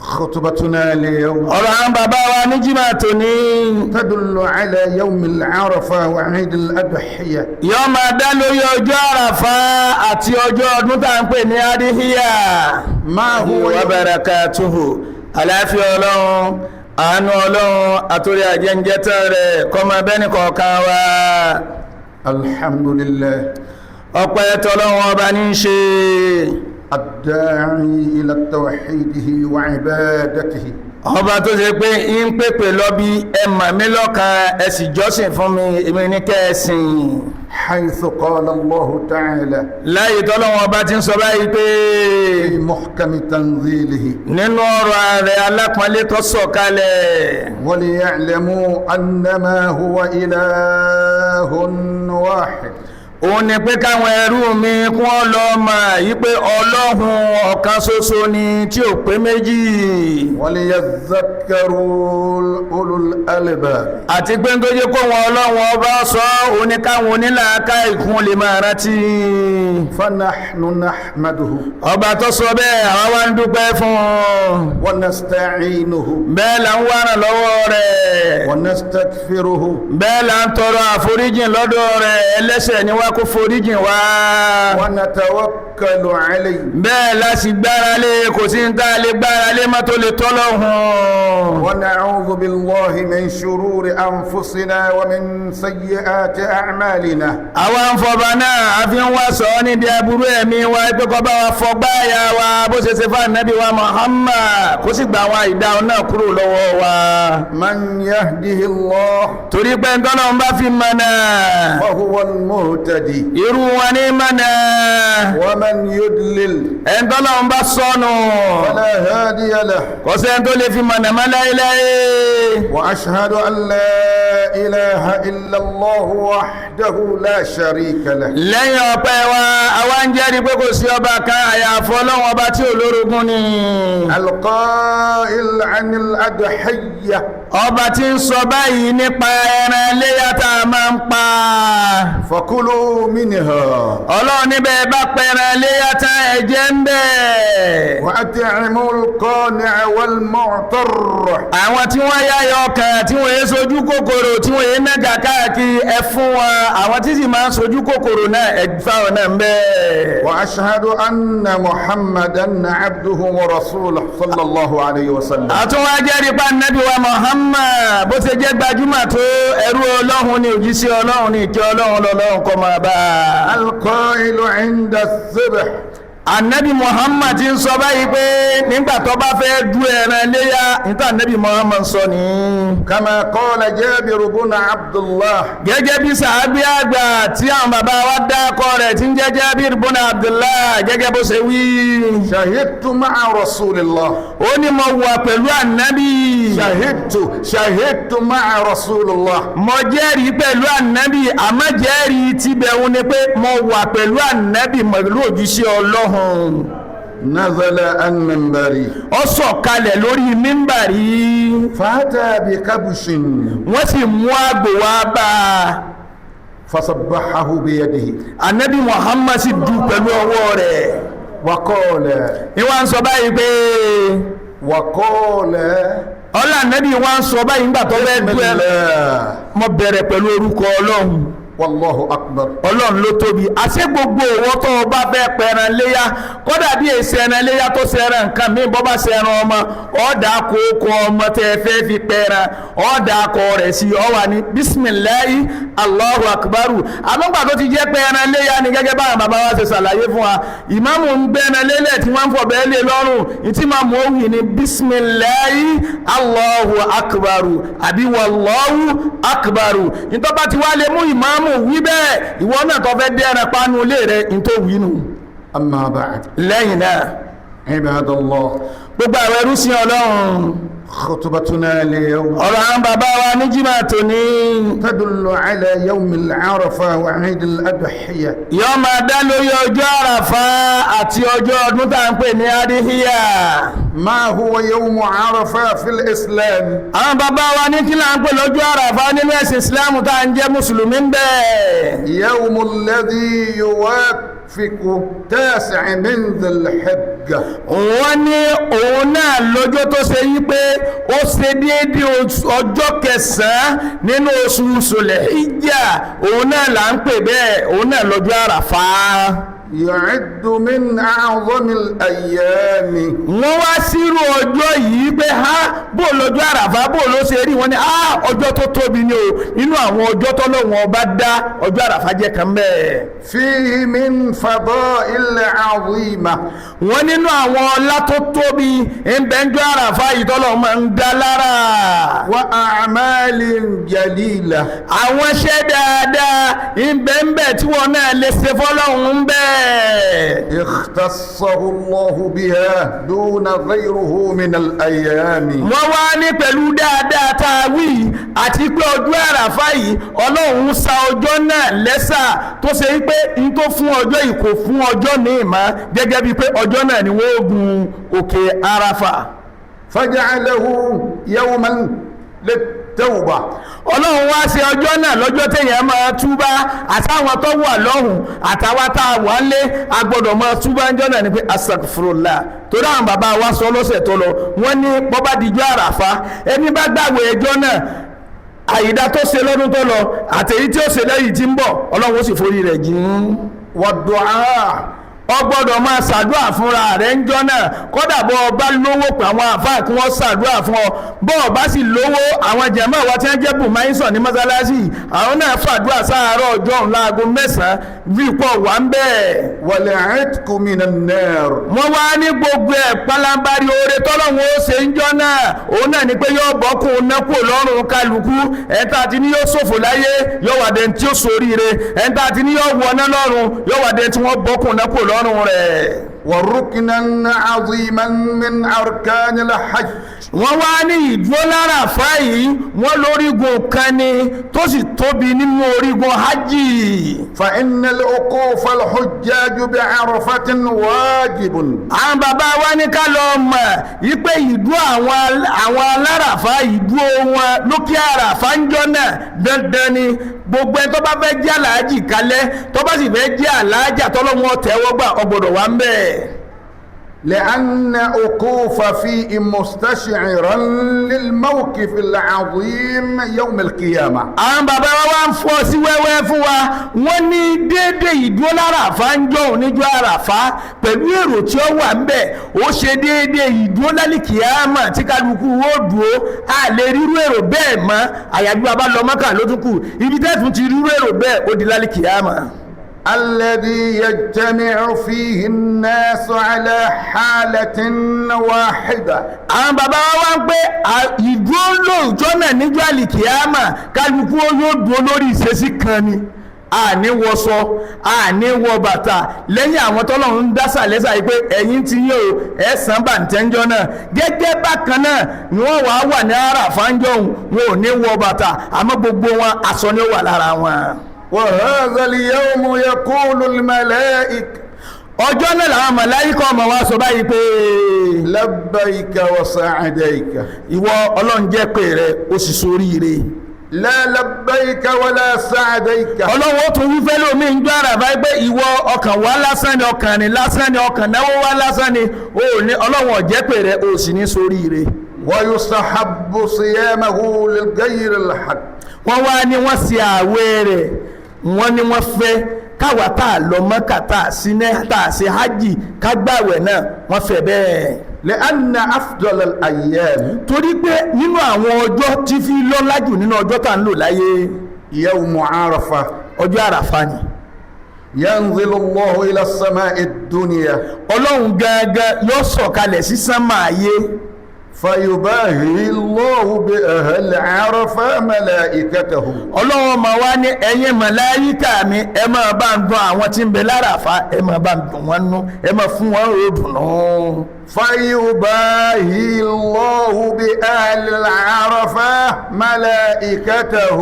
خطبتنا اليوم Ọ̀rọ̀ àwọn bàbá wa ní jímọ̀ tòní تدل على يوم العرفة وعيد الأضحية. Yóò máa dá lórí ọjọ́ Àràfá àti ọjọ́ ọdún tá à ń pè ní Adíhíyà. ما هو Wa يوم barakatuhu. Àláfíà Ọlọ́run, àánú Ọlọ́run àtòrí àjẹǹjẹtàn rẹ̀ kó máa bẹ́ni kọ̀ọ̀kan wa. الحمد لله Ọpẹ́ tọ́lọ́run Ọba ní í ṣe. الداعي إلى توحيده وعبادته. Ọba tó ṣe pé ń pèpè lọ bí ẹ mà mí lọ́kan, ẹ sì jọ́sìn fún mi, èmi ní kẹ́ ẹ sìn. حيث قال الله تعالى Láyé tọ́lọ́run Ọba ti ń sọ báyìí pé في محكم تنزيله: nínú ọ̀rọ̀ rẹ̀ alápọ̀nlé tó sọ̀kalẹ̀, وليعلموا أنما هو إله واحد. Òun ni pé káwọn ẹrú mi kún ọ lọ mọ̀ yí pé Ọlọ́run ọ̀kan ṣoṣo ni tí ò pé méjì. وليذكروا أولو الألباب. Àti pé tó jẹ́ kó wọn Ọlọ́run Ọba sọ, òun ni káwọn onílàáká ìkún lè máa rántí. فنحن نحمده Ọba tó sọ bẹ́ẹ̀, àwa wá ń dúpẹ́ fún un. ونستعينه Bẹ́ẹ̀ là ń wá ràn lọ́wọ́ rẹ̀. ونستغفره Bẹ́ẹ̀ là ń tọrọ àforíjìn lọ́dọ̀ rẹ̀, ẹlẹ́ṣẹ̀ ni wá, kó foríjìn wá. ونتوكل عليه. Bẹ́ẹ̀ la sì gbára lé, kò sí ń tá a lè gbára lé má tó lè tọ́lọ́hun. ونعوذ بالله من شرور أنفسنا ومن سيئات أعمالنا. Àwa ń fọba náà a fi ń wá sọ ọ́ níbi aburú ẹ̀mí wa pé kó bá wa fọgbá ẹ̀yà wa bó ṣe ṣe fún Ànábì wa Muhammad, kó sì gba àwọn ìdáhùn náà kúrò lọ́wọ́ wa. من يهده الله Torí pé ntọ́lọ́run bá fi mọ̀nà, فهو المهتدي. irú wọn ní mọ̀nà. ومن يضلل Ẹ̀ńtọ́lọ́run bá sọnù, فلا هادي له. kò sẹ́ni tó lè fi mọ̀nà mọ́ láéláé. وأشهد أن لا إله إلا الله وحده لا شريك له. Lẹ́yìn ọpẹ́ wa, àwa ń jẹ́rìí pé kò sí ọba kan àyàfọ́ Ọlọ́run Ọba tí ò lórogún ni. القائل عن الأضحية: Ọba tí ń sọ báyìí nípa ẹran iléyà tá a máa ń pa: فكلوا منها Ọlọ́run níbẹ̀ bá pẹran iléyà tán, ẹ̀jẹ̀ ń bẹ̀. وأطعموا القانع والمعتر. Àwọn tí wọ́n yáyọ ọkàn, tí wọ́n yé sojú kòkòrò, tí wọ́n yé nága káàkiri, ẹ fún wọn. Àwọn tí sì máa ń sojú kòkòrò náà, ẹ fáwọn náà ń bẹ̀. وأشهد أن محمدا عبده ورسوله صلى الله عليه وسلم. Àtúnwá jẹ́rìí pa Nábì wa Muhammad, bó ṣe jẹ́ gbajúmọ̀ tó, ẹrú Ọlọ́run ní, òjíṣẹ́ Ọlọ́run ní, ìkẹ́ Ọlọ́run lọ́lọ́run kó máa bá a. القائل عند الذبح: Anabi Muhammad ti ń sọ báyìí pé nígbà tó bá fẹ́ du ẹran léyà, níta Anabi Muhammad sọ ní. كما قال جابر بن عبد الله: Gẹ́gẹ́ bí sàábí àgbà tí àwọn bàbá wa dákọ rẹ̀ tí ń jẹ́ Jábìr bùnà Abdullah, gẹ́gẹ́ bó ṣe wí. شهدت مع رسول الله. Ó ní mo wà pẹ̀lú Anabi. شهدت مع رسول الله. Mo jẹ́rìí pẹ̀lú Anabi, àmọ́ jẹ́rìí tibẹ̀ ń ni pé mo wà pẹ̀lú Anabi, pẹ̀lú òjíṣẹ́ Ọlọ́run. نزل عن منبري. Ó sọ̀kalẹ̀ lórí mímbàrí. فأتى بكبش. Wọ́n sì mú àgbò wá bá a. فصبحه بيده. Anabi Muhammad sì dù pẹ̀lú ọwọ́ rẹ̀. وقال Ìwà ń sọ báyìí pé وقال ọlá Anabi wa ń sọ báyìí nígbà tó fẹ́ بسم du ẹ: الله. Mo bẹ̀rẹ̀ pẹ̀lú orúkọ Ọlọ́run. والله أكبر. Ọlọ́run ló tóbi. Àṣé gbogbo òwò tó o bá fẹ́ pẹran léyà, kódà bí èsì ẹran léyà tó ṣe ẹran nǹkan míì, bọ́ bá ṣe ẹran ọmọ, ọ̀dà kókó ọmọ tẹ́ ẹ fẹ́ fi pẹran, ọ̀dà akọ rẹ̀ sí ọ wà ní bisimilayi Allahu akbaru. Àmọ́gbà tó ti jẹ́ pé ẹran léyà ni, gẹ́gẹ́ báwọn bàbá wa ṣe ṣàlàyé fún wa, ìmáàmù ń gbẹ́ran lélẹ̀ tí wọ́n ń fọ̀ bẹ́ẹ̀ lé lọ́rùn, ìtí máa mú òwì ní bisimilayi Allahu akbaru àbí wallahu akbaru. Ìtọ́ba ti wá lè mú ìmáàmù wí bẹ́ẹ̀, ìwọ náà tó fẹ́ dẹ́ran panu ilé rẹ̀, ìtò wí nù. أما بعد، Lẹ́yìn náà، عباد الله، gbogbo àwọn ẹrú sí Ọlọ́run، خطبتنا اليوم ọ̀rọ̀ àwọn bàbá wa ní jímọ̀ tòní تدل على يوم العرفة وعيد الأضحية. Yóò máa dá lórí ọjọ́ Àràfá àti ọjọ́ ọdún tá à ń pè ní Adíhíyà. ما هو يوم عرفة في الإسلام؟ Àwọn bàbá wa ní kí là ń pè lọ́jọ́ Àràfá nínú ẹ̀sìn Islam tá à ń jẹ́ mùsùlùmí ń bẹ̀? يوم الذي يوافق التاسع من ذي الحجة. Wọ́n ní òun náà lọ́jọ́ tó ṣe yí pé ó ṣe déédéé ọjọ́ kẹsàn-án nínú oṣù Sulhijja, òun náà là ń pè bẹ́ẹ̀, òun náà lọ́jọ́ Àràfá. يعد من أعظم الأيام. Wọ́n wá sírò ọjọ́ yìí pé ha, bó lọ́jọ́ Àràfá, bó ló ṣe rí? Wọ́n ní ah, ọjọ́ tó tóbi ni o. Nínú àwọn ọjọ́ tọ́lọ́wọ́n ọba dá, ọjọ́ Àràfá jẹ́ kan bẹ́ẹ̀. فيه من فضائل عظيمة. Wọ́n nínú àwọn ọlá tó tóbi ńbẹ́njọ́ Àràfá yìí tọ́lọ́ máa ń dá lára. وأعمال جليلة. Àwọn iṣẹ́ dáadáa ńbẹ́ńbẹ́ tí wọ́n náà lè ṣe fọ́lọ́hún ń bẹ́ẹ̀. اختصه الله بها دون غيره من الأيام. Wọ́n wá ní pẹ̀lú dáadáa tá a wí àti pé ọjọ́ Àràfá yìí, Ọlọ́run sa ọjọ́ náà lẹ́sà tó ṣe wípé n tó fún ọjọ́ yìí kò fún ọjọ́ míì mọ́, gẹ́gẹ́ bíi pé ọjọ́ náà ni wọ́n gun òkè Àràfá. فجعله يوما للتوبة. Ọlọ́run wá ṣe ọjọ́ náà lọ́jọ́ téèyàn máa túbá. Àtàwọn tó wà lọ́hùn àtàwọn tá a wà lé, a gbọ́dọ̀ máa túbá ńjọ́ náà ni pé asakfurullah, torí àwọn bàbá wa sọ lọ́sẹ̀ tó lọ, wọ́n ní bọ́bá dijọ́ Àràfá, ẹni bá gbàgbé ẹjọ́ náà, àyídá tó ṣe lọ́dún tó lọ àtèyí tí ó ṣe lẹ́yìn tí ń bọ̀, Ọlọ́run ó sì forí rẹ̀ jìn. والدعاء. Ọ gbọ́dọ̀ máa ṣàdúrà fúnra rẹ̀ ń jọ́ náà. Kódà bọ́ ọ bá lówó pé àwọn àfáà kí wọ́n ṣàdúrà fún ọ, bọ́ ọ bá sì lówó, àwọn jàmáà wa tí wọ́n jẹ́ bùmáìsàn ní mọ́sálásì, àwọn náà fàdúrà sáàárọ̀ ọjọ́ òun láago 9 bí pọ̀ wà ń bẹ́ẹ̀. والعتق من النار. Wọ́n wá ní gbogbo ẹ̀ palambari oore tọ́lọ́hún ó ṣe ń jọ́ náà, òun náà ni pé yóò bọ́kùn nákò lọ́rùn kálukú. Ẹ̀ńtà àti ní yóò ṣòfò láyé, yóò wà dẹ́n tí ó ṣoríire. Ẹ̀ńtà àti ní yóò wọná lọ́rùn, yóò wà dẹ́n tí wọ́n bọ́kùn nákò lọ́rùn rẹ̀. وركنا عظيما من أركان الحج. Wọ́n wá ní ìdúró l'Áràfá yìí, wọ́n lórígun kan ni tó sì tóbi nínú orígun hajj. فإن الوقوف الحجاج بعرفة واجب. Àwọn bàbá wa ní ká lọ mọ̀ wípé ìdúró àwọn aláràfá, ìdúró wọn lókè Àràfá ń jọ náà dandan ni. Gbogbo ẹni tó bá fẹ́ jẹ́ aláàjì kalẹ̀, tó bá sì fẹ́ jẹ́ aláàjà tọ́lọ́wọ́n tẹ́wọ́ gbà, ọgbọ́dọ̀ wà ń bẹ̀. لأن وقوف فيه مستشعرا للموقف العظيم يوم القيامة. Àwọn bàbá wa wá ń fọ́ sí wẹ́wẹ́ fún wa. Wọ́n ní déédéé ìdúró l'Áràfá ń jọ òun níjọ́ Àràfá pẹ̀lú èrò tí ó wà ń bẹ̀, ó ṣe déédéé ìdúró lálìkìyàmà tí kálukú ó dúró. A lè rírú èrò bẹ́ẹ̀ mọ́, àyàbí bàbá lọ Mọ́kà lójúkù ibi tẹ́tù ti rírú èrò bẹ́ẹ̀, ó di lálìkìyàmà. الذي يجتمع فيه الناس على حالة واحدة. Àwọn bàbá wa wá ń pé ìdúró lóòjọ́ náà níjọ́ àlìkìyàmà, kálukú ó yóò dúró lórí ìṣesí kan ni. Àní wọṣọ, àní wọ bàtà, lẹ́yìn àwọn tọ́lọ́run ń dásà lẹ́sà yìí pé ẹ̀yin ti yín o, ẹ̀ sàn bàǹtẹ́ńjọ́ náà. Gẹ́gẹ́ bákan náà ni wọ́n wàá wà ní Àràfá ńjọ́ òun, wọn ò ní wọ bàtà, àmọ́ gbogbo wọn aṣọ ni ó wà lára wọn. وهذا اليوم يقول الملائكة: Ọjọ́ náà làwọn màláíkà ọmọ wa sọ báyìí pé: لبيك وسعديك. Ìwọ Ọlọ́run jẹ́ pé rẹ, ó sì soríire. لا لبيك ولا سعديك. Ọlọ́run ó tún wífẹ́ lómi ń gbọ́ Àràfá pé ìwọ ọkàn wá lásán ni, ọkàn ní lásán ni, ọkàn náwó wá lásán ni, ó ní Ọlọ́run ọ̀jẹ́ pé rẹ, ó sì ní soríire. ويستحب صيامه لغير الحج. Wọ́n wá ní wọ́n ṣe àwẹ̀ rẹ̀, wọ́n ní wọ́n fẹ́ káwa tá a lọ Mọ́kà, tá a sí ní tá a ṣe hajj, ká gbàwẹ̀ náà, wọ́n fẹ́ bẹ́ẹ̀. لأن أفضل الأيام Torí pé nínú àwọn ọjọ́ tí fi lọ́lá jù nínú ọjọ́ tá à ń lò láyé, يوم عرفة. Ọjọ́ Àràfá ni. ينزل الله إلى السماء الدنيا. Ọlọ́run gangan yóò sọ̀kalẹ̀ sí sánmà ayé. فيباهي الله بأهل عرفة ملائكته. Ọlọ́run máa wá ní, ẹ̀yin màláyíkà mi, ẹ máa bá ń dùn àwọn tí ń bẹ l'Áràfá, ẹ máa bá ń dùn wọ́n nú, ẹ máa fún wọn ròdùnú. فيباهي الله بأهل العرفة ملائكته.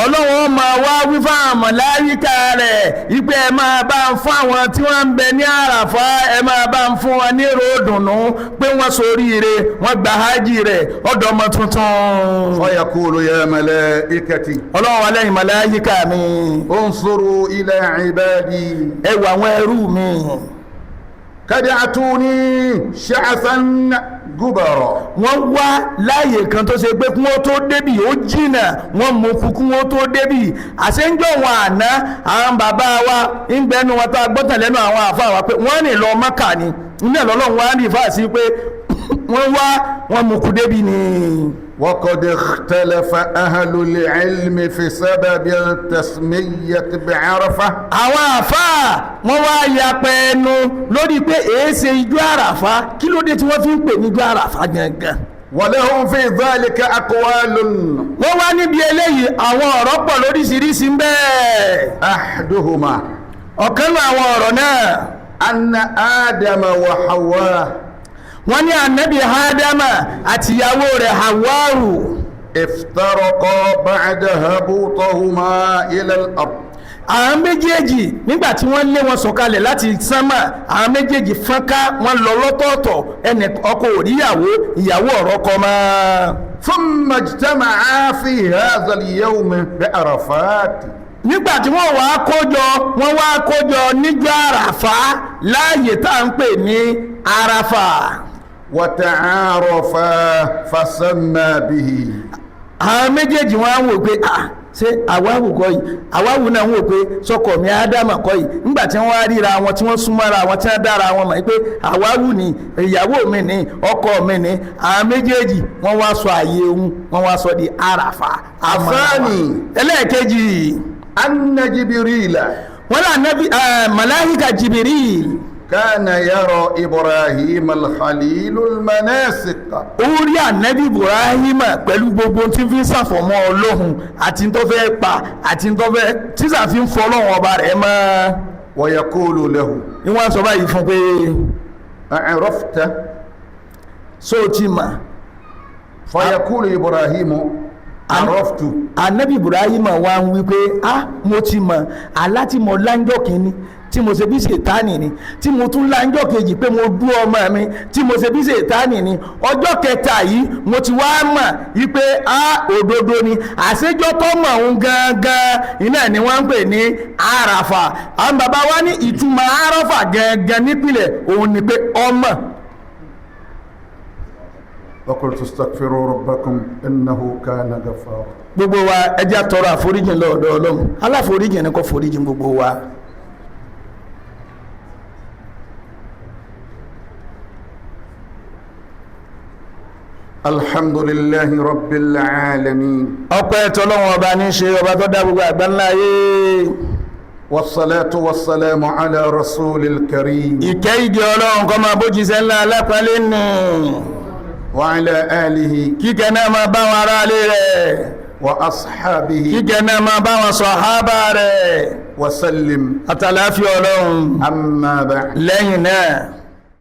Ọlọ́run máa wá wí fáwọn màláíkà rẹ̀ ipe ẹ máa bá ń fún àwọn tí wọ́n ń bẹ ní Àràfá, ẹ máa bá ń fún wọn ní ròdùnú pé wọ́n soríire, wọ́n gba hajj rẹ̀ ọ̀dọ́ ọmọ tuntun. فيقول يا ملائكتي Ọlọ́run wa lẹ́yìn màláíkà mi, انظروا إلى عبادي، ẹ wà àwọn ẹrú mi، قد أتوني شعثا غبرا. Wọ́n wá láàyè kan tó ṣe pé kí wọ́n tó débì ó jìnà, wọ́n mú kú kí wọ́n tó débì. Àṣẹ́njọ́ wọn àná, àwọn bàbá wa ń gbẹnu wọn tá a gbọ́tàn lẹ́nu àwọn àfa wa pé wọ́n rìn lọ Mọ́kà ni, ní ọlọ́run wá rí fáà sí pé wọ́n wá, wọ́n mú kú débì ni. وقد اختلف أهل العلم في سبب التسمية بعرفة. Àwọn àfáà wọ́n wá yapẹ ẹnu lórí pé èéṣe ijó Àràfá, kí ló dé tí wọ́n fi ń pè ní ijó Àràfá gangan? ولهم في ذلك أقوال. Wọ́n wá níbi eléyìí, àwọn ọ̀rọ̀ pọ̀ lóríṣiríṣi ń bẹ́ẹ̀. أحدهما Ọ̀kan nínú àwọn ọ̀rọ̀ náà، أن آدم وحواء wọ́n ní ànábì Ádámà àtìyàwó rẹ̀ Hawaru افترقا بعد هبوطهما إلى الأرض. Àwọn méjèèjì, nígbà tí wọ́n lé wọn sọ̀kalẹ̀ láti sánmà, àwọn méjèèjì fọ́nká, wọ́n lọ lọ́tọ̀ọ̀tọ̀, ẹnì ọkọ ò ríyàwó, ìyàwó ọ̀rọ̀ kọ mọ́. ثم اجتمعا في هذا اليوم بعرفات. Nígbà tí wọ́n wá kójọ, wọ́n wá kójọ níjọ́ Àràfá, láàyè tá à ń pè ní Àràfà. وتعارفا فسمى به. Àwọn méjèèjì wọn á wò pé, ah, ṣé àwáwù kọ́ yìí? Àwáwù náà wò pé sọkọ mi Ádámà kọ́ yìí? Nígbà tí wọ́n wá ríra wọn, tí wọ́n súnmọ́ra wọn, tí wọ́n dára wọn mọ̀ pé àwáwù ni ìyàwó mi ni, ọkọ mi ni, àwọn méjèèjì wọ́n wá sọ àyè ohun, wọ́n wá sọ di Àràfà. الثاني، Ẹlẹ́ẹ̀kejì، أن جبريل wọ́n là nẹ́bí màláíkà Jìbìrìl كان يرى إبراهيم الخليل المناسك. Ó rí ànẹ́bí Ibrahima pẹ̀lú gbogbo tí fi ń ṣàfọ̀mọ́ Ọlọ́hun àti tó fẹ́ pa àti tó fẹ́ tíṣà fi ń fọ Ọlọ́hun ọba rẹ̀ mọ́. ويقول له، Ní wọ́n sọ báyìí fún pé، أعرفت؟ Só ti mà? فيقول إبراهيم عرفت. Ànẹ́bí Ibrahima wá ń wí pé, ah, mo ti mọ̀. Àlá tí mo láńjọ́ kínní tí mo ṣe bí ṣètánì ni, tí mo tún láńjọ́ kejì pé mo dú ọmọ mi tí mo ṣe bí ṣètánì ni, ọjọ́ kẹta yìí mo ti wá mọ̀ wípé a òdodo ni. Àṣejọ́ tó mọ̀ òun gangan iná ni wọ́n ń pè ní Àràfà. Àwọn bàbá wa ní ìtumọ̀ Àràfà gangan nípìnlẹ̀ òun ni pé ọmọ. وقلت استغفروا ربكم إنه كان غفارا. Gbogbo wa, ẹ jẹ́ á tọrọ àforíjìn lọ́dọ̀ Ọlọ́run. Aláforíjìn ni, kó foríjìn gbogbo wa. الحمد لله رب العالمين. Ọpẹ́ tọ́lọ́run ọba ní ṣe, ọba tó dá gbogbo àgbáńlá ayé. والصلاة والسلام على رسول الكريم. Ìkẹ́ ìgẹ̀ Ọlọ́run kó máa bójíṣẹ́ ńlá alápálẹ́ nù. وعلى آله Kíkẹ́ náà máa bá wọn aráalé rẹ̀. وأصحابه Kíkẹ́ náà máa bá wọn sàhábà rẹ̀. وسلم. Àtàláfíà Ọlọ́run. أما بعد، Lẹ́yìn náà،